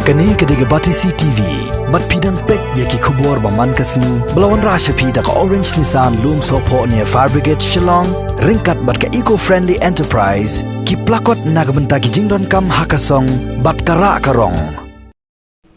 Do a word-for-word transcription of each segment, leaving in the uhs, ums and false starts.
Kane ka dei ka Batesi T V. Bad phi dang peit ïa ki khubor ba man ka sngi ba la wanrah sha phi da ka Orange Nissan Lumsohphoh near Fire Brigade Shillong, ryngkat bad ka Eco Friendly Enterprise, ki plakot na ka bynta ki jingdonkam ha ka song bad ka rah ka rong.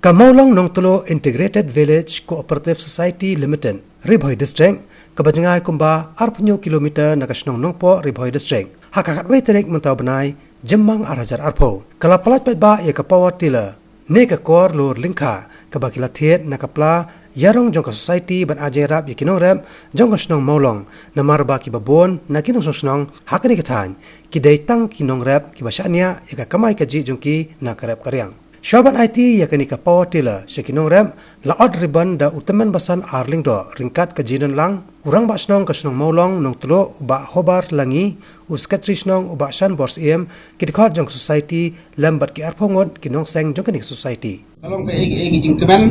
Ka Mawlong Nongtluh Integrated Village Cooperative Society Limited, Ri Bhoi District, kaba jngai kumba arphew kilometer na ka shnong Nongpoh, Ri Bhoi District, ha ka khatwei tarik mynta u bnai Jymmang ar hajar arphew, ka la pyllait paidbah ïa ka power tiller ne ka kor lur lyngkha, kaba ki la thied na ka pla ïarong jong ka society ban ai jingïarap ïa ki nongrep jong ka shnong Mawlong, namar ba kiba bun na ki nongshong shnong ha kane ka thaiñ ki dei tang ki nongrep kiba shaniah ïa ka kamai kajih jong ki na ka rep ka riang. Shuwa ban aiti ïa kane ka power tiller sha ki nongrep, la ot ribbon da u tymmen basan ar lyngdoh ryngkat ka jingdon lang u rangbah shnong ka shnong Mawlong Nongtluh, u Bah Hobar Langi, u secretary shnong u Bah Shanbor Syiem, ki dkhot jong ka society lem bad ki arphew ngut ki nongseng jong kane ka society. Ka long kaei kaei ka jingkmen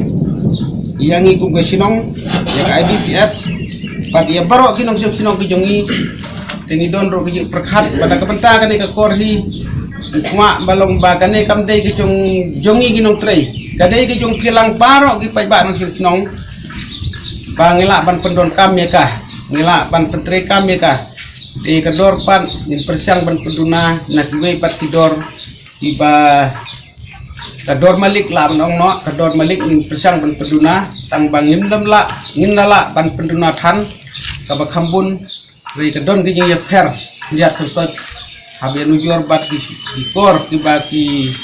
ïa ngi kum ka shnong, ïa ka I B C S bad ïa baroh ki nongshong shnong ki jong ngi. Te ngi don ruh ka jingpyrkhat ba na ka bynta kane ka kor hi, ngi kwah ba long ba kane kam dei ka jong jong ngi ki nongtrei, ka dei ka jong phi lang baroh ki paidbah nongshong shnong, ba ngi lah ban pyndonkam ïa ka, ngi lah ban pyntreikam ïa ka. Te ka dor pat ngin pyrshang ban pynduna na kiwei pat ki dor kiba, ka dor malik lah ban ong noh, ka dor malik ngin pyrshang ban pynduna, tang ba ngim dam lah, ngin da lah ban pynduna than kaba kham bun. Hynrei ka don ka jingïapher khyndiat khynsoit haba ïanujor bad ki, ki kor kiba ki,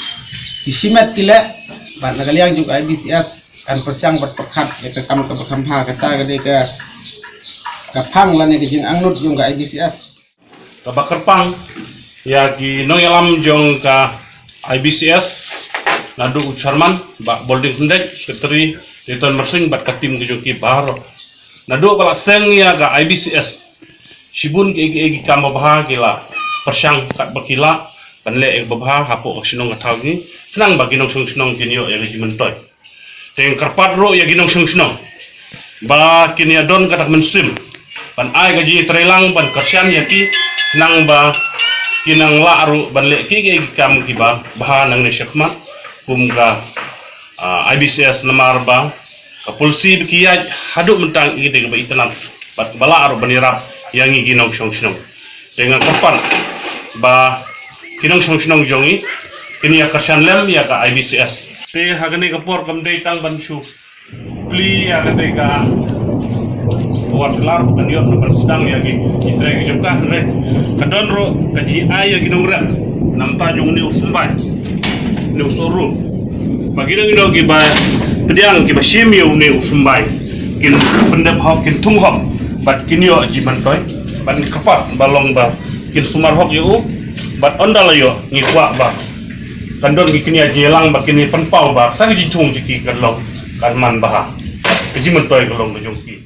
ki shimet ki leh, bad na ka liang jong ka I B C S kan pyrshang bad pyrkhat ïa ka kam kaba kham bha. Kata ka dei ka, ka phang lane ka jingangnud jong ka I B C S. Kaba kyrpang ïa ki nongïalam jong ka I B C S, naduh u chairman Bah Bolding Hyndai, secretary Liton Marsing bad ka team ka jong ki baroh. Naduh ba la seng ïa ka I B C S, shibun kiei kiei ki kam babha ki la pyrshang katba ki lah ban leh ïa ka babha hapoh ka shnong ka thaw ngi, khnang ba ki nongshong shnong kin ïoh ïa ka jingmyntoi. Te nga kyrpad ruh ïa ki nongshong shnong ba kin ïa don ka dak mynsiem ban ai ka jingtreilang ban kyrshan ïa ki, khnang ba kin nang lah ruh ban leh kiei kiei ki kam kiba bha nangne shakhmat, kum ka, ah, I B C S, namar ba ka polisi ba ki ïaid haduh mynta ïa kata kaba itynnad bad kaba lah ruh ban ïarap ïa ngi ki nongshong shnong. Te nga kyrpad ba ki nongshong shnong jong ngi kin ïa kyrshan lem ïa ka I B C S. Te ha kane ka por kam dei tang ban shu plie ïa kata ka wat lar ban ïoh ban sdang ïa ki, ki trei ki jong ka, hynrei ka don ruh ka jingai ïa ki nongrep namar jong une u symbai, une u sohru, ba ki dang ïoh kiba pdiang kiba shim ïa une u symbai, kin pyndep hok, kin thung hok bad kin ïoh jingmyntoi. Bad nga kyrpad ba long ba kin sumar hok ïa u, bad ynda la ïoh ngi kwah ba kan don ki kin ïa jingïalang ba kin ïa pynpaw ba sa ka jingthung jong ki kan long, kan man bha, ka jingmyntoi ka long ka jong ki.